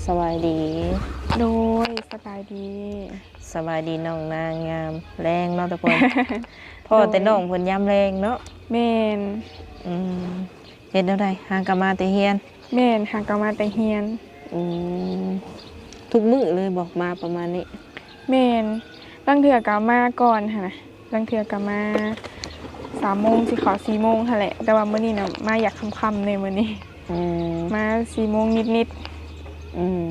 ສະບາຍດີ. ໂດຍ ສະບາຍດີ. ສະບາຍດີນ້ອງນາງງາມ. ແລງເນາະທຸກຄົນ. ພໍ້ແຕ່ນ້ອງເພິ່ນຍາມແລງເນາະ. ແມ່ນ. ອືມ ເຮັດແນວໃດ? ຫາກໍມາແຕ່ຮຽນ? ແມ່ນ ຫາກໍມາແຕ່ຮຽນ. ອືມ ທຸກມື້ເລີຍບໍ່ ມາປະມານນີ້? ແມ່ນ ລາງເທື່ອກໍມາກ່ອນຫັ້ນນະ. ລາງເທື່ອກໍມາສາມໂມງ ຊິເຂົ້າສີ່ໂມງຫັ້ນແຫຼະ, ແຕ່ວ່າມື້ນີ້ນະ ມາຢາກຄ່ຳໆແດ່ມື້ນີ້. ອືມ ມາສີ່ໂມງນິດໆ. ອືມ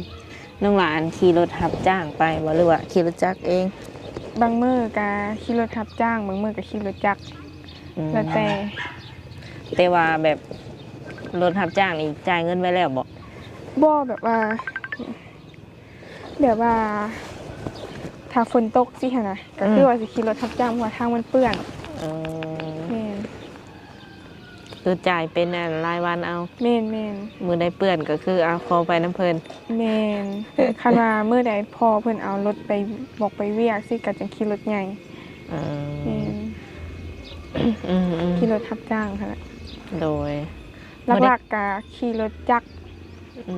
ນ້ອງຫຼ້າ ອັນ ຂີ່ລົດຮັບຈ້າງໄປບໍ່ ຫຼືວ່າຂີ່ລົດຈັກເອງ? ບາງມື້ກໍຂີ່ລົດຮັບຈ້າງ, ບາງມື້ກໍຂີ່ລົດຈັກ. ອືມ ແລ້ວແຕ່. ແຕ່ວ່າແບບລົດຮັບຈ້າງນີ້ຈ່າຍເງິນໄວ້ແລ້ວບໍ່? ບໍ່ ແບບວ່າ ແບບວ່າຖ້າຝົນຕົກຊີ້ຫັ້ນນະ ກໍຄື ອືມ ວ່າຊິຂີ່ລົດຮັບຈ້າງ ເພາະວ່າທາງມັນເປື້ອນ. ເອີ ແມ່ນ. ຄືຈ່າຍເປັນອັນລາຍວັນເອົາ. ແມ່ນໆ. ມື້ໃດເປື້ອນກໍຄື ເອົາ ຂໍໄປນຳເພິ່ນ. ແມ່ນ. ຄັນວ່າມື້ໃດພໍ່ເພິ່ນເອົາລົດໄປ ບອກໄປວຽກຊີ້ ກໍຈັ່ງຂີ່ລົດໃຫຍ່. ເອີ ແມ່ນ. ອືມໆ. ຂີ່ລົດຮັບຈ້າງຫັ້ນແຫຼະ. ໂດຍ. ຫຼັກໆກໍຂີ່ລົດຈັກ. ອື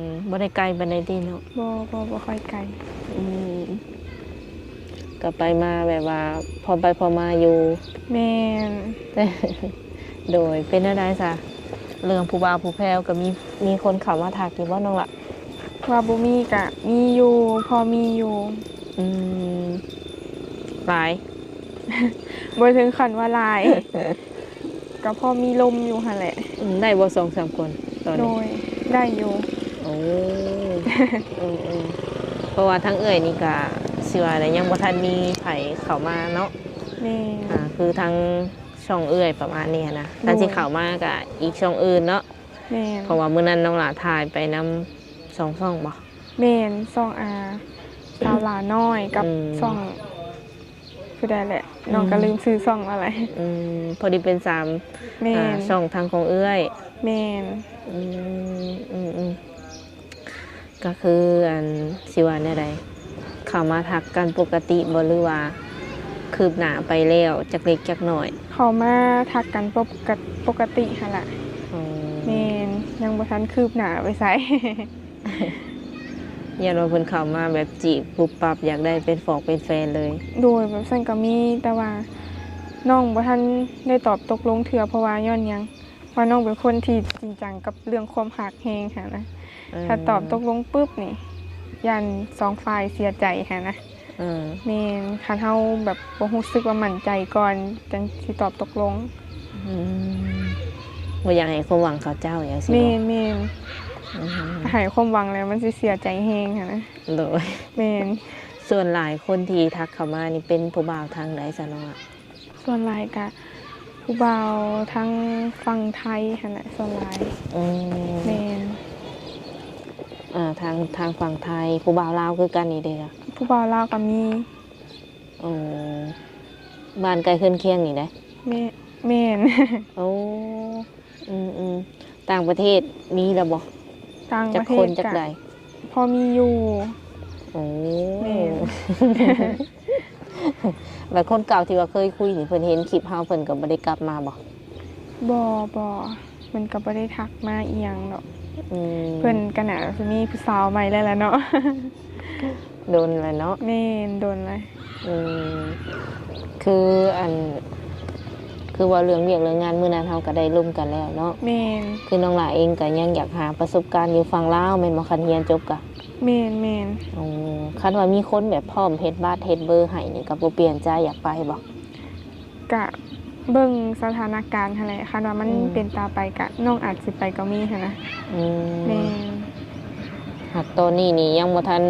ມ ບໍ່ໄດ້ໄກປານໃດຕິເນາະ? ບໍ່ ບໍ່ ບໍ່ຄ່ອຍໄກ. ອືມ ກໍໄປມາແບບວ່າພໍໄປພໍມາຢູ່. ແມ່ນ. ໂດຍ. ເປັນແນວໃດຊະ ເລື່ອງຜູ້ບ່າວຜູ້ແພ້ວ ກໍມີ ມີຄົນເຂົ້າມາທັກຢູ່ບໍ່ນ້ອງລະ? ວ່າບໍ່ມີ ກະມີຢູ່ ພໍມີຢູ່. ອືມ ຫຼາຍ? ບໍ່ເຖິງຂັ້ນວ່າຫຼາຍ ກໍພໍມີລົມຢູ່ຫັ້ນແຫຼະ. ອືມ ໄດ້ບໍ່ສອງສາມຄົນຕອນນີ້? ໂດຍ ໄດ້ຢູ່. ໂອ້ ເອີໆ ເພາະວ່າທາງເອື້ອຍນີ້ກະ ຊິວ່າໃດ ຍັງບໍ່ທັນມີໃຜເຂົ້າມາເນາະ. ແມ່ນ. ອ່າ ຄືທາງຊ່ອງເອື້ອຍປະມານນີ້ຫັ້ນນະ. ໂດຍ. ຄັນຊິເຂົ້າມາກະອີກຊ່ອງອື່ນເນາະ. ແມ່ນ. ເພາະວ່າມື້ນັ້ນນ້ອງຫຼ້າຖ່າຍໄປນຳສອງຊ່ອງບໍ່? ແມ່ນ ຊ່ອງ ອ່າ ສາວຫຼ້ານ້ອຍກັບ ອືມ ຊ່ອງ ຜູ້ໃດແຫຼະ ນ້ອງກໍ ອືມ ລືມຊື່ຊ່ອງລະຫຼາຍ. ອືມ ພໍດີເປັນສາມ ແມ່ນ ອ່າ ຊ່ອງທາງຂອງເອື້ອຍ. ແມ່ນ. ອືມ ອືມໆ ກໍຄື ອັນ ຊິວ່າແນວໃດ ເຂົ້າມາທັກກັນປົກກະຕິບໍ່ ຫຼືວ່າຄືບໜ້າໄປແລ້ວຈັກເລັກຈັກໜ້ອຍ? ເຂົ້າມາທັກກັນປົກກະ ປົກກະຕິຫັ້ນລະ. ອໍ ແມ່ນ ຍັງບໍ່ທັນຄືບໜ້າໄປໃສ. ຢ້ານວ່າເພິ່ນເຂົ້າມາແບບຈີບປຸບປັບ ຢາກໄດ້ເປັນຟອກເປັນແຟນເລີຍ. ໂດຍ ແບບຊັ້ນກໍມີ ແຕ່ວ່ານ້ອງບໍ່ທັນໄດ້ຕອບຕົກລົງເທື່ອ. ເພາະວ່າຍ້ອນຫຍັງ? ເພາະນ້ອງເປັນຄົນທີ່ຈິງຈັງກັບເລື່ອງຄວາມຮັກແຮງຫັ້ນນະ. ເອີ ຖ້າຕອບຕົກລົງປຶບນີ້ ຢ້ານສອງຝ່າຍເສຍໃຈຫັ້ນນະ. ເອີ ແມ່ນ ຄັນເຮົາແບບບໍ່ຮູ້ສຶກວ່າໝັ້ນໃຈກ່ອນ ຈັ່ງຊິຕອບຕົກລົງ. ອືມ ບໍ່ຢາກໃຫ້ຄວາມຫວັງເຂົາເຈົ້າຫຍັງຊີ້ບໍ່? ແມ່ນໆ. ອືມ ໃຫ້ຄວາມຫວັງແລ້ວມັນຊິເສຍໃຈແຮງຫັ້ນນະ. ໂດຍ. ແມ່ນ. ສ່ວນຫຼາຍຄົນທີ່ທັກເຂົ້າມານີ້ເປັນຜູ້ບ່າວທາງໃດຊະນ້ອງ? ສ່ວນຫຼາຍກະຜູ້ບ່າວທາງຝັ່ງໄທຫັ້ນແຫຼະສ່ວນຫຼາຍ. ອືມ ແມ່ນ. ອ່າ ທາງ ທາງຝັ່ງໄທ ຜູ້ບ່າວລາວຄືກັນນີ້ເດ? ຜູ້ບ່າວລາວກໍມີ. ໂອ້ ບ້ານໃກ້ເຮືອນຄຽງນີ້ໃດ? ແມ່ນ ແມ່ນ. ໂອ້ ອືມໆ ຕ່າງປະເທດມີແລ້ວບໍ່? ຕ່າງປະເທດ ຈັກຄົນຈັກໃດ? ພໍມີຢູ່. ໂອ້ ແມ່ນ. ແລ້ວຄົນເກົ່າທີ່ວ່າເຄີຍຄຸຍນີ້ ເພິ່ນເຫັນຄລິບເຮົາ ເພິ່ນກໍບໍ່ໄດ້ກັບມາບໍ່? ບໍ່ ບໍ່ ເພິ່ນກໍບໍ່ໄດ້ທັກມາອີ່ຫຍັງດອກ. ອືມ ເພິ່ນກໍໜ້າຊິມີຜູ້ສາວໃໝ່ແລ້ວລະເນາະ. ດົນແລ້ວເນາະ. ແມ່ນ ດົນແລ້ວ. ອືມ ຄື ອັນ ຄືເວົ້າເລື່ອງວຽກເລື່ອງງານ ມື້ນັ້ນເຮົາກໍໄດ້ລົມກັນແລ້ວເນາະ. ແມ່ນ. ຄືນ້ອງຫຼ້າເອງກໍຍັງຢາກຫາປະສົບການຢູ່ຝັ່ງລາວແມ່ນບໍ່? ຄັນຮຽນຈົບກະ. ແມ່ນໆ. ໂອ້ ຄັນວ່າມີຄົນແບບພ້ອມເຮັດບັດເຮັດເບີໃຫ້ນີ້ ກໍບໍ່ປ່ຽນໃຈ ຢາກໄປບໍ່? ກະເບິ່ງສະຖານະການຫັ້ນແຫຼະ ຄັນວ່າມັນ ອືມ ເປັນຕາໄປກະ ນ້ອງອາດຊິໄປກໍມີຫັ້ນນະ. ອືມ ແມ່ນ. ຫາກຕອນນີ້ນີ້ຍັງບໍ່ທັນ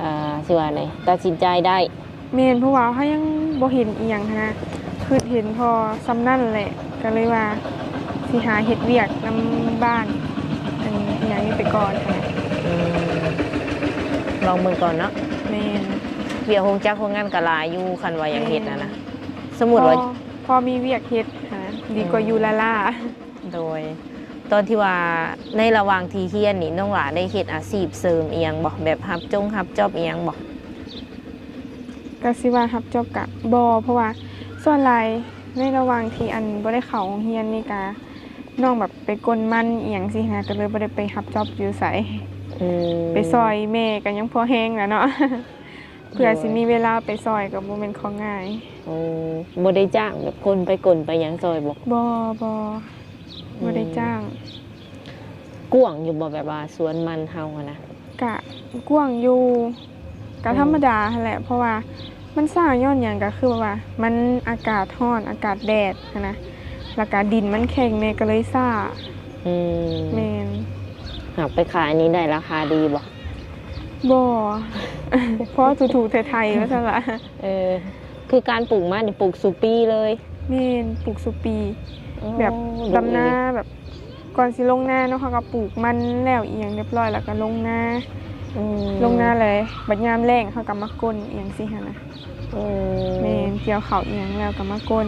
ອ່າ ຊິວ່າໃດ ຕັດສິນໃຈໄດ້. ແມ່ນ ເພາະວ່າເຮົາຍັງບໍ່ເຫັນອີ່ຫຍັງຫັ້ນນະ ຄິດເຫັນພໍສ່ຳນັ້ນແຫຼະ ກໍເລີຍວ່າຊິຫາເຮັດວຽກນຳບ້ານ ອັນ ອີ່ຫຍັງນີ້ໄປກ່ອນຫັ້ນນະ. ອືມ ລອງເບິ່ງກ່ອນເນາະ. ແມ່ນ. ວຽກໂຮງຈັກໂຮງງານກໍຫຼາຍຢູ່ ຄັນວ່າຢາກເຮັດຫັ້ນນະ. ແມ່ນ. ສົມມຸດວ່າ ພໍ ພໍມີວຽກເຮັດຫັ້ນນະ ດີກວ່າ ອືມ ຢູ່ລ້າໆ. ໂດຍ ຕອນທີ່ວ່າໃນລະຫວ່າງທີ່ຮຽນນີ້ ນ້ອງຫຼ້າໄດ້ເຮັດອາຊີບເສີມອີ່ຫຍັງບໍ່? ແບບຮັບຈົງຮັບຈອບອີ່ຫຍັງບໍ່? ກະຊິວ່າຮັບຈອບກະບໍ່ ເພາະວ່າສ່ວນຫຼາຍໃນລະຫວ່າງທີ່ ອັນ ບໍ່ໄດ້ເຂົ້າໂຮງຮຽນນີ້ກະ ນ້ອງແບບໄປກົນມັນອີ່ຫຍັງຊີ້ນະ ກໍເລີຍບໍ່ໄດ້ໄປຮັບຈອບຢູ່ໃສ. ອືມ ໄປຊ່ອຍແມ່ກໍຍັງພໍແຮງແຫຼະເນາະ ເພື່ອ ໂດຍ ຊິມີເວລາໄປຊ່ອຍກໍບໍ່ແມ່ນຂອງງ່າຍ. ໂອ້ ບໍ່ໄດ້ຈ້າງແບບຄົນໄປກົນໄປຫຍັງຊ່ອຍບໍ່? ບໍ່ ບໍ່ ອືມ ບໍ່ໄດ້ຈ້າງ. ກວ້າງຢູ່ບໍ່ ແບບວ່າສວນມັນເຮົາຫັ້ນນະ? ກະກວ້າງຢູ່ ກະ ອືມ ທຳມະດາຫັ້ນແຫຼະ ເພາະວ່າມັນຊ້າຍ້ອນຫຍັງ ກະຄືແບບວ່າມັນອາກາດຮ້ອນ ອາກາດແດດຫັ້ນນະ ແລ້ວກະດິນມັນແຂງແດ່ ກະເລີຍຊ້າ. ອືມ ແມ່ນ. ຫາກໄປຂາຍນີ້ໄດ້ລາຄາດີບໍ່? ບໍ່ ພໍຖູໆໄຖໆ ວ່າຊັ້ນລະ. ເອີ ຄືການປູກມັນນີ້ ປູກສູ່ປີເລີຍ? ແມ່ນ ປູກສູ່ປີ. ອໍ ແບບ ໂອ້ ດຳນາ ແບບ ກ່ອນຊິລົງນາເນາະ ເຮົາກໍປູກມັນແລ້ວອີ່ຫຍັງຮຽບຮ້ອຍ ແລ້ວກໍລົງນາ. ອືມ ລົງນາແລ້ວ ບັດຍາມແລ້ງເຮົາກໍມາກົນອີ່ຫຍັງຊີ້ຫັ້ນນະ. ອືມ ແມ່ນ ກ່ຽວເຂົ້າອີ່ຫຍັງແລ້ວກໍມາກົນ.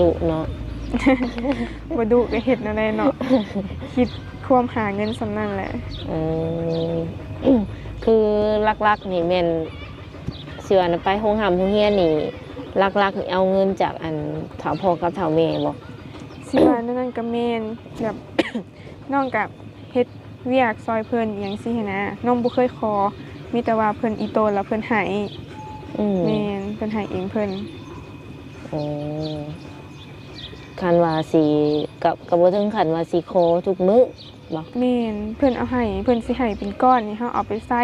ດຸເນາະ? ບໍ່ດຸ ກໍເຮັດແນວໃດເນາະ ຄິດຄວາມຫາເງິນສ່ຳນັ້ນແຫຼະ. ອືມ ຄືຫຼັກໆນີ້ແມ່ນ ຊິວ່າໄປໂຮງຮ່ຳໂຮງຮຽນນີ້ ຫຼັກໆນີ້ເອົາເງິນຈາກອັນເຖົ້າພໍ່ກັບເຖົ້າແມ່ບໍ່? ຊິວ່າແນວນັ້ນກໍແມ່ນ ແບບ ນ້ອງກໍເຮັດວຽກຊ່ອຍເພິ່ນອີ່ຫຍັງຊີ້ຫັ້ນນະ ນ້ອງບໍ່ເຄີຍຂໍ ມີແຕ່ວ່າເພິ່ນອີ່ຕົນແລ້ວເພິ່ນໃຫ້. ອືມ ແມ່ນ ເພິ່ນໃຫ້ເອງເພິ່ນ. ໂອ້ ຄັນວ່າຊິ ກໍ ກໍບໍ່ເຖິງຂັ້ນວ່າຊິຂໍທຸກມື້ບໍ່? ແມ່ນ ເພິ່ນເອົາໃຫ້ ເພິ່ນຊິໃຫ້ເປັນກ້ອນນີ້ ເຮົາເອົາໄປໃຊ້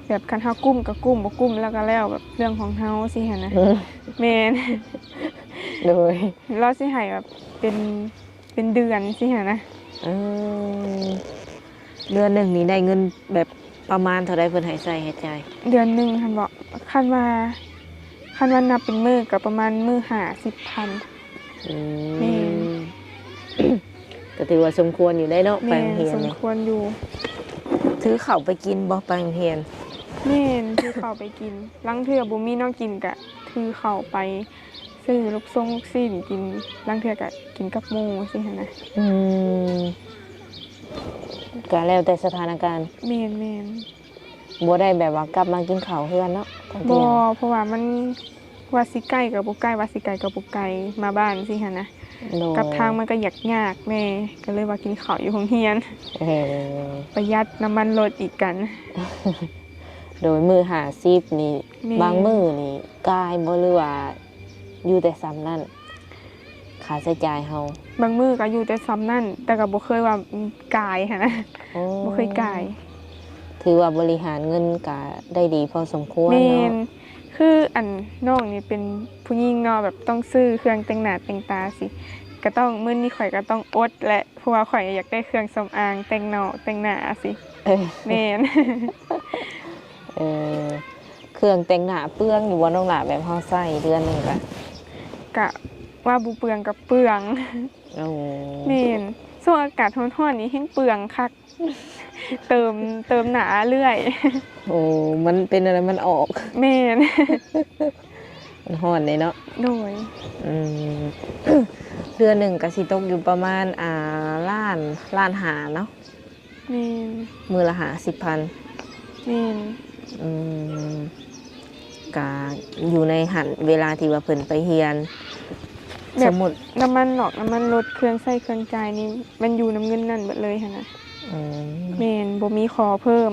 ແບບຄັນເຮົາກຸ້ມກໍກຸ້ມ ບໍ່ກຸ້ມແລ້ວກໍແລ້ວ ແບບເລື່ອງຂອງເຮົາຊີ້ຫັ້ນນະ. ອືມ ແມ່ນ ໂດຍ ລາວຊິໃຫ້ແບບເປັນ ເປັນເດືອນຊີ້ຫັ້ນນະ. ເອີ ເດືອນໜຶ່ງນີ້ໄດ້ເງິນແບບປະມານເທົ່າໃດ ເພິ່ນໃຫ້ໃຊ້ໃຫ້ຈ່າຍ? ເດືອນໜຶ່ງຫັ້ນເບາະ ຄັນວ່າ ຄັນວ່ານັບເປັນມື້ກໍປະມານມື້ຫ້າສິບພັນ. ອືມ ແມ່ນ ກໍຖືວ່າສົມຄວນຢູ່ໄດ໋ເນາະ. ແມ່ນ ໄປໂຮງຮຽນ ສົມຄວນຢູ່. ຖືເຂົ້າໄປກິນບໍ່ ໄປໂຮງຮຽນ? ແມ່ນ ຖືເຂົ້າໄປກິນ ລາງເທື່ອບໍ່ມີແນວກິນກະຖືເຂົ້າໄປ ຊື້ລູກຊົງລູກຊີ້ນກິນ ລາງເທື່ອກະກິນກັບໝູ່ຊີ້ຫັ້ນນະ. ອືມ ກະແລ້ວແຕ່ສະຖານະການ. ແມ່ນໆ. ບໍ່ໄດ້ແບບວ່າກັບມາກິນເຂົ້າເຮືອນເນາະ? ບໍ່ ເພາະວ່າມັນ ວ່າຊິໃກ້ກໍບໍ່ໃກ້ ວ່າຊິໄກກໍບໍ່ໄກ ມາບ້ານຊີ້ຫັ້ນນະ. ໂດຍ ກັບທາງມັນກໍຍາກໆແດ່ ກໍເລີຍວ່າກິນເຂົ້າຢູ່ໂຮງຮຽນ. ເອີ ປະຢັດນ້ຳມັນລົດອີກກັນ. ໂດຍ ມື້ຫ້າສິບນີ້ ແມ່ນ ບາງມື້ນີ້ກາຍບໍ່ ຫຼືວ່າຢູ່ແຕ່ສ່ຳນັ້ນ ຄ່າໃຊ້ຈ່າຍເຮົາ? ບາງມື້ກໍຢູ່ແຕ່ສ່ຳນັ້ນ ແຕ່ກໍບໍ່ເຄີຍວ່າ ອືມ ກາຍຫັ້ນນະ. ໂອ້ ບໍ່ເຄີຍກາຍ. ຖືວ່າບໍລິຫານເງິນກໍໄດ້ດີພໍສົມຄວນເນາະ. ແມ່ນ ຄືອັນນ້ອງນີ້ເປັນຜູ້ຍິງເນາະ ແບບຕ້ອງຊື້ເຄື່ອງແຕ່ງໜ້າແຕ່ງຕາຊີ້ ກໍຕ້ອງ ມື້ນີ້ຂ້ອຍກໍຕ້ອງອົດແຫຼະ ເພາະວ່າຂ້ອຍຢາກໄດ້ເຄື່ອງສຳອາງແຕ່ງໜ້າແຕ່ງໜ້າຊີ້. ເອີ ແມ່ນ. ເອີ ເຄື່ອງແຕ່ງໜ້າເປືອງຢູ່ບໍ່ນ້ອງຫຼ້າ ແບບເຮົາໃຊ້ເດືອນໜຶ່ງກະ? ກະວ່າບໍ່ເປືອງກໍເປືອງ. ໂອ້ ແມ່ນ ຊ່ວງອາກາດຮ້ອນໆນີ້ແຮ່ງເປືອງຄັກ ເຕີມ ເຕີມໜ້າເລື້ອຍ. ໂອ້ ມັນເປັນແນວໃດ ມັນອອກ. ແມ່ນ ມັນຮ້ອນເດ້ເນາະ. ໂດຍ ອືມ ເດືອນໜຶ່ງກໍຊິຕົກຢູ່ປະມານ ອ່າ ລ້ານ ລ້ານຫ້າເນາະ. ແມ່ນ ມື້ລະຫ້າສິບພັນ. ແມ່ນ ອືມ ກະຢູ່ໃນຫັ້ນ ເວລາທີ່ວ່າເພິ່ນໄປຮຽນ ແບບ ສົມມຸດ ນ້ຳມັນເນາະ ນ້ຳມັນລົດ ເຄື່ອງໃຊ້ເຄື່ອງຈ່າຍນີ້ ມັນຢູ່ນຳເງິນນັ້ນເບິດເລີຍຫັ້ນນະ. ອືມ ແມ່ນ ບໍ່ມີຂໍເພີ່ມ.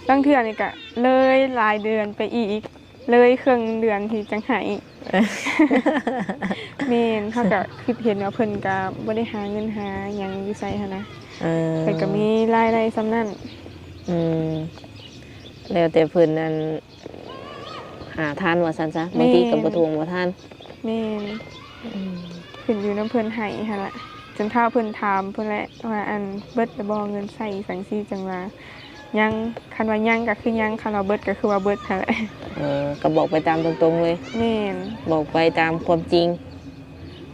ລາງເທື່ອນີ້ກະເລີຍຫຼາຍເດືອນໄປອີກ ເລີຍເຄິ່ງເດືອນທີ່ຈັ່ງໃຫ້. ແມ່ນ ເຮົາກະຄິດເຫັນວ່າເພິ່ນກະບໍ່ໄດ້ຫາເງິນຫາຫຍັງຢູ່ໃສຫັ້ນນະ. ເອີ ເພິ່ນກະມີລາຍໄດ້ສ່ຳນັ້ນ. ອືມ ແລ້ວແຕ່ເພິ່ນ ອັນ ຫາທັນວ່າຊັ້ນຊະ. ແມ່ນ ບາງທີກໍບໍ່ຖ້ວງບໍ່ທັນ. ແມ່ນ ອືມ ຂຶ້ນຢູ່ນຳເພິ່ນໃຫ້ຫັ້ນລະ ຈົນຖ້າເພິ່ນຖາມພຸ້ນແຫຼະວ່າ ອັນ ເບິດແລ້ວບໍ່ເງິນໃຊ້ ຈັ່ງຊີ້ຈັ່ງວ່າ ຍັງ ຄັນວ່າຍັງກໍຄືຍັງ ຄັນວ່າເບິດກໍຄືວ່າເບິດຫັ້ນແຫຼະ. ເອີ ກໍບອກໄປຕາມຕົງໆເລີຍ. ແມ່ນ ບອກໄປຕາມຄວາມຈິງ.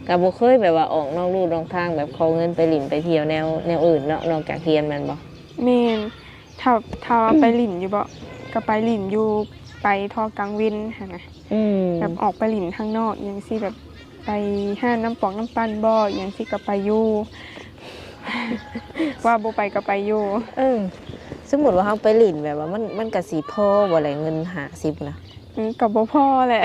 ກໍບໍ່ເຄີຍແບບວ່າອອກນອກลู่ນອກທາງ ແບບຂໍເງິນໄປຫຼິ້ນໄປທ່ຽວແນວ ແນວອື່ນເນາະ ນອກຈາກຮຽນແມ່ນບໍ່? ແມ່ນ ຖ້າ ຖ້າວ່າໄປຫຼິ້ນຢູ່ເບາະ ກໍໄປຫຼິ້ນຢູ່ ໄປທໍ່ກາງເວັນຫັ້ນນະ. ອືມ ແບບອອກໄປຫຼິ້ນທາງນອກອີ່ຫຍັງຊີ້ ແບບໄປຮ້ານນ້ຳປອງນ້ຳປັ່ນບໍ່ ອີ່ຫຍັງຊີ້ກໍໄປຢູ່. ວ່າບໍ່ໄປກໍໄປຢູ່. ເອີ ສົມມຸດວ່າເຮົາໄປຫຼິ້ນແບບວ່າ ມັນ ມັນກະຊິພໍບໍ່ແຫຼະ ເງິນຫ້າສິບນະ? ອືມ ກໍບໍ່ພໍແຫຼະ.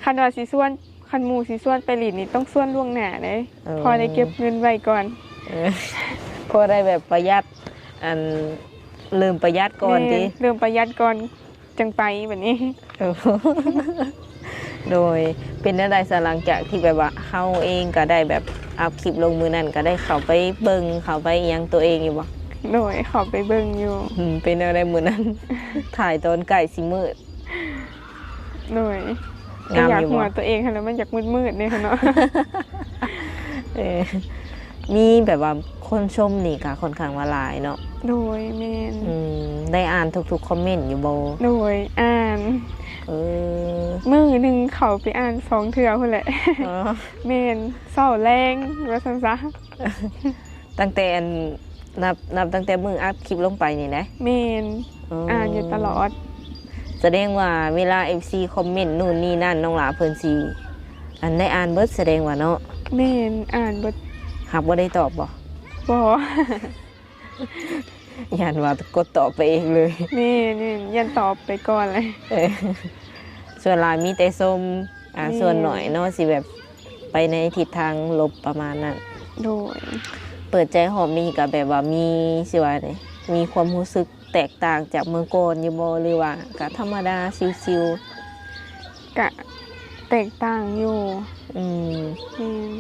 ຄັນວ່າຊິຊວນ ຄັນໝູ່ຊິຊວນໄປຫຼິ້ນນີ້ ຕ້ອງຊວນລ່ວງໜ້າເດ້. ເອີ ພໍໄດ້ເກັບເງິນໄວ້ກ່ອນ. ເອີ ພໍໄດ້ແບບປະຢັດ ອັນ ເລີ່ມປະຢັດກ່ອນຕິ? ແມ່ນ ເລີ່ມປະຢັດກ່ອນ ຈັ່ງໄປບັດນີ້. ໂດຍ ເປັນແນວໃດຊະ ຫຼັງຈາກທີ່ແບບວ່າເຮົາເອງກໍໄດ້ແບບອັບຄລິບລົງມື້ນັ້ນ ກໍໄດ້ເຂົ້າໄປເບິ່ງ ເຂົ້າໄປອີ່ຫຍັງຕົວເອງຢູ່ບໍ່? ໂດຍ ເຂົ້າໄປເບິ່ງຢູ່. ອືມ ເປັນແນວໃດມື້ນັ້ນ? ຖ່າຍຕອນໃກ້ຊິມືດ. ໂດຍ ງາມຢູ່ບໍ່? ກໍຢາກຫົວຕົວເອງຫັ້ນແຫຼະ ມັນຢາກມືດໆເດ້ເນາະ. ເອີ ມີແບບວ່າຄົນຊົມນີ້ກໍຄ່ອນຂ້າງວ່າຫຼາຍເນາະ. ໂດຍ ແມ່ນ. ອືມ ໄດ້ອ່ານທຸກໆຄອມເມັນຢູ່ບໍ່? ໂດຍ ອ່ານ. ເອີ ມື້ໜຶ່ງເຂົ້າໄປອ່ານສອງເທື່ອພຸ້ນແຫຼະ. ອໍ ແມ່ນ ເຊົ້າແລງວ່າຊັ້ນຊະ. ຕັ້ງແຕ່ອັນ ນັບ ນັບຕັ້ງແຕ່ມື້ອັບຄລິບລົງໄປນີ້ນະ? ແມ່ນ. ອໍ ອ່ານຢູ່ຕະຫຼອດ. ສະແດງວ່າເວລາເອັຟຊີຄອມເມັນນູ້ນນີ້ນັ້ນ ນ້ອງຫຼ້າເພິ່ນຊິ ອັນ ໄດ້ອ່ານເບິດ ສະແດງວ່າເນາະ? ແມ່ນ ອ່ານເບິດ. ຫາກບໍ່ໄດ້ຕອບບໍ່? ບໍ່. ຢ້ານວ່າກົດຕອບໄປເອງເລີຍ. ແມ່ນໆ ຢ້ານຕອບໄປກ່ອນເລີຍ. ເອີ ສ່ວນຫຼາຍມີແຕ່ຊົມ. ອ່າ ແມ່ນ. ສ່ວນໜ້ອຍເນາະ ຊິແບບໄປໃນທິດທາງລົບປະມານນັ້ນ. ໂດຍ. ເປີດໃຈຮອບນີ້ກໍແບບວ່າມີ ຊິວ່າໃດ ມີຄວາມຮູ້ສຶກແຕກຕ່າງຈາກເມື່ອກ່ອນຢູ່ບໍ່ ຫຼືວ່າກໍທຳມະດາຊິວໆ? ກະແຕກຕ່າງຢູ່. ອືມ ແມ່ນ.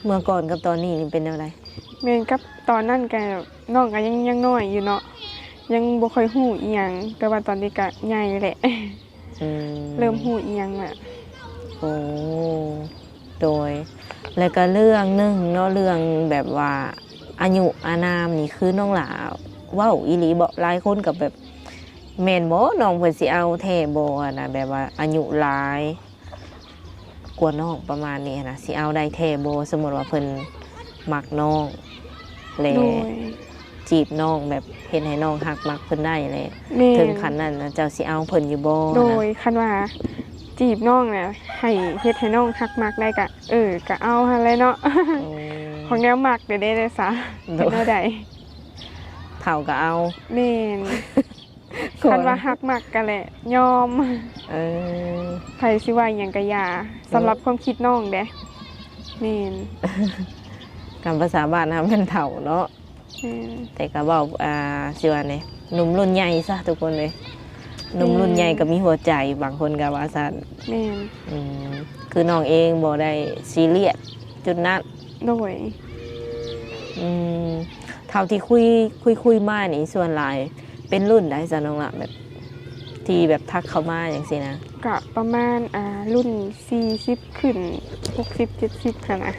ເມື່ອກ່ອນກັບຕອນນີ້ນີ້ເປັນແນວໃດ? ແມ່ນ ກັບຕອນນັ້ນກະ ນ້ອງກະຍັງ ຍັງນ້ອຍຢູ່ເນາະ ຍັງບໍ່ຄ່ອຍຮູ້ອີ່ຫຍັງ ແຕ່ວ່າຕອນນີ້ກະໃຫຍ່ແຫຼະ. ອືມ ເລີ່ມຮູ້ອີ່ຫຍັງແລ້ວ. ໂອ້ ໂດຍ ແລ້ວກະເລື່ອງໜຶ່ງເນາະ ເລື່ອງແບບວ່າອາຍຸອານາມນີ້ ຄືນ້ອງຫຼ້າເວົ້າອີ່ຫຼີບໍ່? ຫຼາຍຄົນກໍແບບ ແມ່ນບໍ່ ນ້ອງເພິ່ນຊິເອົາແທ້ບໍ່ຫັ້ນນະ ແບບວ່າອາຍຸຫຼາຍກວ່ານ້ອງປະມານນີ້ຫັ້ນນະ ຊິເອົາໄດ້ແທ້ບໍ່? ສົມມຸດວ່າເພິ່ນມັກນ້ອງ ແລະ ໂດຍ ຈີບນ້ອງ ແບບເຮັດໃຫ້ນ້ອງຮັກມັກເພິ່ນໄດ້ແຫຼະ. ແມ່ນ. ເຖິງຂັ້ນນັ້ນນະ ເຈົ້າຊິເອົາເພິ່ນຢູ່ບໍ່? ໂດຍ ຫັ້ນນະ ຄັນວ່າຈີບນ້ອງນະ ໃຫ້ເຮັດໃຫ້ນ້ອງຮັກມັກໄດ້ກະ ເອີ ກະເອົາຫັ້ນແຫຼະເນາະ. ໂອ້ ຂອງແນວມັກເດ້ ເດ້ ເດ້ຊະ. ໂດຍ. ເປັນແນວໃດ? ເຖົ້າກະເອົາ. ແມ່ນ. ຄັນວ່າຮັກມັກກະແຫຼະ ຍອມ. ເອີ ໃຜຊິວ່າຫຍັງກະຢ່າ. ເອີ ສຳລັບຄວາມຄິດນ້ອງເດ້. ແມ່ນ. ຕາມພາສາບ້ານເຮົາແມ່ນເຖົ້າເນາະ. ແມ່ນ. ແຕ່ກໍເວົ້າ ອ່າ ຊິວ່າແນວ ໜຸ່ມລຸ້ນໃຫຍ່ຊະທຸກຄົນເອີຍ. ໜຸ່ມລຸ້ນໃຫຍ່ ແມ່ນ ກໍມີຫົວໃຈ ບາງຄົນກໍວ່າຊັ້ນ. ແມ່ນ. ອືມ ຄືນ້ອງເອງບໍ່ໄດ້ຊີຣຽສຈຸດນັ້ນ. ໂດຍ. ອືມ ເທົ່າທີ່ຄຸຍ ຄຸຍ ຄຸຍມານີ້ ສ່ວນຫຼາຍເປັນລຸ້ນໃດຊະນ້ອງລະ ແບບ ທີ່ແບບທັກເຂົ້າມາຈັ່ງຊີ້ນະ? ກະປະມານ ອ່າ ລຸ້ນສີ່ສິບຂຶ້ນ ຫົກສິບ ເຈັດສິບຫັ້ນນະ.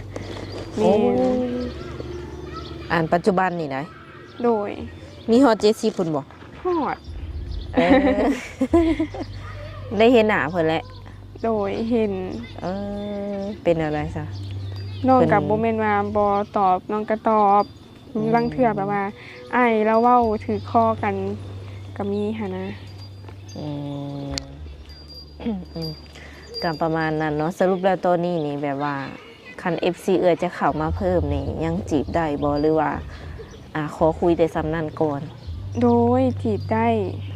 ແມ່ນ. ໂອ້ ອັນປັດຈຸບັນນີ້ໃດ? ໂດຍ. ມີຮອດເຈັດສິບພຸ້ນບໍ່? ຮອດ. ເອີ ໄດ້ເຫັນໜ້າເພິ່ນແຫຼະ? ໂດຍ ເຫັນ. ເອີ ເປັນແນວໃດຊະ? ນ້ອງກໍບໍ່ແມ່ນວ່າບໍ່ຕອບ ນ້ອງກໍຕອບ. ອືມ ລາງເທື່ອແບບວ່າອ້າຍລາວເວົ້າຖືກຄໍກັນກໍມີຫັ້ນນະ. ອືມ ອືມ ກໍປະມານນັ້ນເນາະ. ສະຫຼຸບແລ້ວຕອນນີ້ນີ້ແບບວ່າ ຄັນເອັຟຊີເອື້ອຍຈະເຂົ້າມາເພີ່ມນີ້ ຍັງຈີບໄດ້ບໍ່ ຫຼືວ່າ ອ່າ ຂໍຄຸຍແຕ່ສ່ຳນັ້ນກ່ອນ? ໂດຍ ຈີບໄດ້.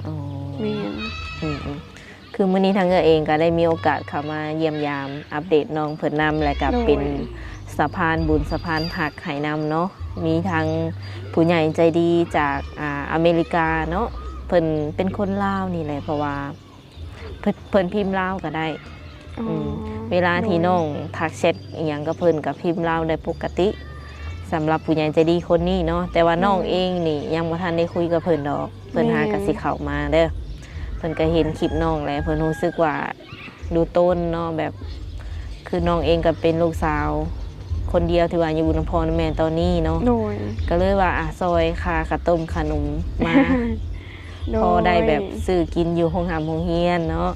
ອໍ ແມ່ນ. ອືມໆ ຄືມື້ນີ້ທາງເອື້ອຍເອງກໍໄດ້ມີໂອກາດເຂົ້າມາຢ້ຽມຢາມອັບເດດນ້ອງເພິ່ນນຳ ແລະກໍເປັນ ໂດຍ ສະພານບຸນສະພານຮັກໃຫ້ນຳເນາະ. ມີທັງຜູ້ໃຫຍ່ໃຈດີຈາກ ອ່າ ອາເມລິກາເນາະ ເພິ່ນເປັນຄົນລາວນີ້ແຫຼະ ເພາະວ່າ ເພິ່ນ ເພິ່ນພິມລາວກໍໄດ້. ອໍ ອືມ ເວລາທີ່ ໂດຍ ນ້ອງທັກແຊັດອີ່ຫຍັງກັບເພິ່ນກໍພິມລາວໄດ້ປົກກະຕິ ສຳລັບຜູ້ໃຫຍ່ໃຈດີຄົນນີ້ເນາະ. ແຕ່ວ່າ ໂດຍ ນ້ອງເອງນີ້ຍັງບໍ່ທັນໄດ້ຄຸຍກັບເພິ່ນດອກ ເພິ່ນຫາ ແມ່ນ ກໍຊິເຂົ້າມາເດີ. ເພິ່ນກໍເຫັນຄລິບນ້ອງແລ້ວ ເພິ່ນຮູ້ສຶກວ່າດູຕົນເນາະ ແບບ ຄືນ້ອງເອງກໍເປັນລູກສາວຄົນດຽວທີ່ວ່າຢູ່ນຳພໍ່ນຳແມ່ຕອນນີ້ເນາະ. ໂດຍ. ກໍເລີຍວ່າ ອາ ຊ່ອຍຄ່າຂະຕົ້ມຂະໜົມມາ ໂດຍ ພໍໄດ້ແບບຊື້ກິນຢູ່ໂຮງຮ່ຳໂຮງຮຽນເນາະ.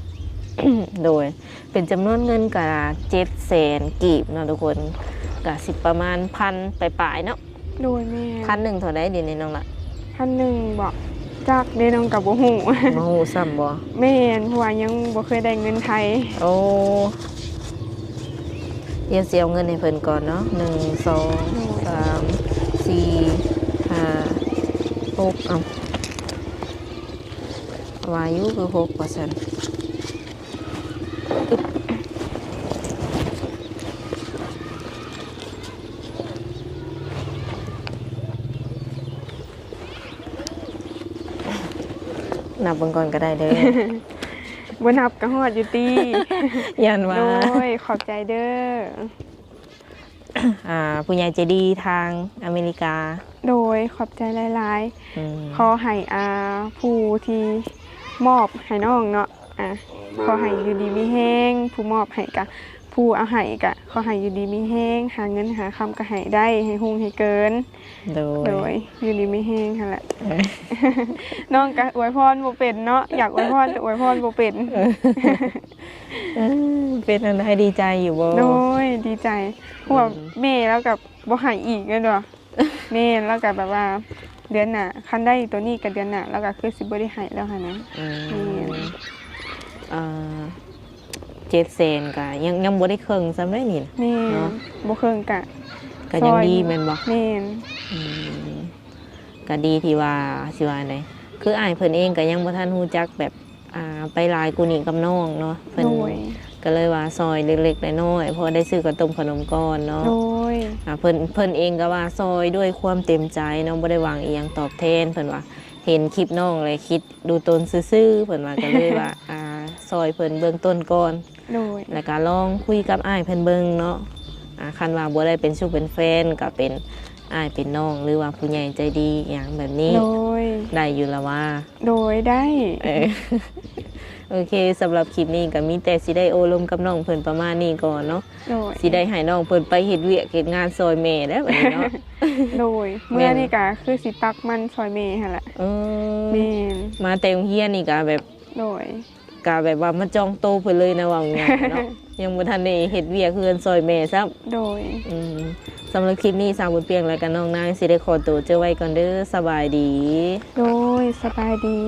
ໂດຍ ເປັນຈຳນວນເງິນກະເຈັດແສນກີບເນາະທຸກຄົນ ກະຊິປະມານພັນປາຍໆເນາະ. ໂດຍ ແມ່ນ. ພັນໜຶ່ງເທົ່າໃດດຽວນີ້ນ້ອງລະ? ພັນໜຶ່ງບໍ? ຈັກເດ້ ນ້ອງກໍບໍ່ຮູ້. ບໍ່ຮູ້ຊ້ຳບໍ? ແມ່ນ ເພາະວ່າຍັງບໍ່ເຄີຍໄດ້ເງິນໄທ. ໂອ້ ດຽວຊິເອົາເງິນໃຫ້ເພິ່ນກ່ອນເນາະ. ໜຶ່ງ ສອງ ໂດຍ ສາມ ສີ່ ຫ້າ ຫົກ ເອົ້າ ວ່າຢູ່ຄືຫົກວ່າຊັ້ນ. ນັບເບິ່ງກ່ອນກໍໄດ້ເດີ. ບໍ່ນັບກໍຮອດຢູ່ຕິ. ຢ້ານວ່າ. ໂດຍ ຂອບໃຈເດີ. ອ່າ ຜູ້ໃຫຍ່ໃຈດີທາງອາເມລິກາ. ໂດຍ ຂອບໃຈຫຼາຍໆ. ອືມ ຂໍໃຫ້ ອ່າ ຜູ້ທີ່ມອບໃຫ້ນ້ອງເນາະ ອ່າ ຂໍໃຫ້ຢູ່ດີມີແຮງ, ຜູ້ມອບໃຫ້ກະ ຜູ້ເອົາໃຫ້ກະຂໍໃຫ້ຢູ່ດີມີແຮງ, ຫາເງິນຫາຄຳກະໃຫ້ໄດ້, ໃຫ້ຮຸ່ງໃຫ້ເກີນ. ໂດຍ ໂດຍ ຢູ່ດີມີແຮງຫັ້ນແຫຼະ. ເອີ ນ້ອງກະອວຍພອນບໍ່ເປັນເນາະ, ຢາກອວຍພອນແຕ່ອວຍພອນບໍ່ເປັນ. ເອີ ເອີ ເປັນອັນໃດ ດີໃຈຢູ່ບໍ່? ໂດຍ ດີໃຈ ເພາະວ່າ ອືມ ແມ່ລາວກະບໍ່ໃຫ້ອີກແມ່ນບໍ່? ແມ່ນ ລາວກະແບບວ່າເດືອນໜ້າ ຄັນໄດ້ໂຕນີ້ກະເດືອນໜ້າ ລາວກະຄືຊິບໍ່ໄດ້ໃຫ້ແລ້ວຫັ້ນນະ. ອືມ ແມ່ນ ເອີ ເຈັດແສນກະຍັງ ຍັງບໍ່ໄດ້ເຄິ່ງຊ້ຳເດ້ນີ້. ແມ່ນ ເນາະ ບໍ່ເຄິ່ງກະ ກະຍັງດີແມ່ນບໍ່? ແມ່ນ ອືມ ກະດີທີ່ວ່າ ຊິວ່າໃດ ຄືອ້າຍເພິ່ນເອງກະຍັງບໍ່ທັນຮູ້ຈັກແບບ ອ່າ ໄປຫຼາຍກວ່ານີ້ກັບນ້ອງເນາະ ເພິ່ນ ໂດຍ ກະເລີຍວ່າຊ່ອຍເລັກໆນ້ອຍໆ ພໍໄດ້ຊື້ເຂົ້າຕົ້ມເຂົ້າໜົມກ່ອນເນາະ. ໂດຍ ອ່າ ເພິ່ນ ເພິ່ນເອງກະວ່າຊ່ອຍດ້ວຍຄວາມເຕັມໃຈເນາະ ບໍ່ໄດ້ຫວັງອີ່ຫຍັງຕອບແທນ. ເພິ່ນວ່າເຫັນຄລິບນ້ອງແລ້ວຄິດດູຕົນຊື່ໆ ເພິ່ນວ່າ ກະເລີຍວ່າ ອ່າ ຊ່ອຍເພິ່ນເບື້ອງຕົ້ນກ່ອນ. ໂດຍ ແລ້ວກະລອງຄຸຍກັບອ້າຍເພິ່ນເບິ່ງເນາະ ອ່າ ຄັນວ່າບໍ່ໄດ້ເປັນຊູ່ເປັນແຟນ ກະເປັນອ້າຍເປັນນ້ອງ ຫຼືວ່າຜູ້ໃຫຍ່ໃຈດີອີ່ຫຍັງແບບນີ້ ໂດຍ ໄດ້ຢູ່ລະວ່າ? ໂດຍ ໄດ້. ເອີ ໂອເຄ ສຳລັບຄລິບນີ້ກະມີແຕ່ຊິໄດ້ໂອ້ລົມກັບນ້ອງເພິ່ນປະມານນີ້ກ່ອນເນາະ. ໂດຍ ຊິໄດ້ໃຫ້ນ້ອງເພິ່ນໄປເຮັດວຽກເຮັດງານຊ່ອຍແມ່ແລ້ວບັດນີ້ເນາະ. ໂດຍ ເມື່ອນີ້ກະຄືຊິຕັກມັນຊ່ອຍແມ່ຫັ້ນແຫຼະ. ເອີ ແມ່ນ ມາແຕ່ໂຮງຮຽນນີ້ກະແບບ ໂດຍ ກະແບບວ່າມາຈອງໂຕເພິ່ນເລີຍນະ ເວົ້າງ່າຍໆເນາະ. ຍັງບໍ່ທັນໄດ້ເຮັດວຽກເຮືອນຊ່ອຍແມ່ຊ້ຳ. ໂດຍ ອືມ ສຳລັບຄລິບນີ້ ສາວບຸນປ່ຽງ ແລະກະນ້ອງນາງຊິໄດ້ຂໍໂຕເຈົ້າໄວ້ກ່ອນເດີ. ສະບາຍດີ. ໂດຍ ສະບາຍດີ.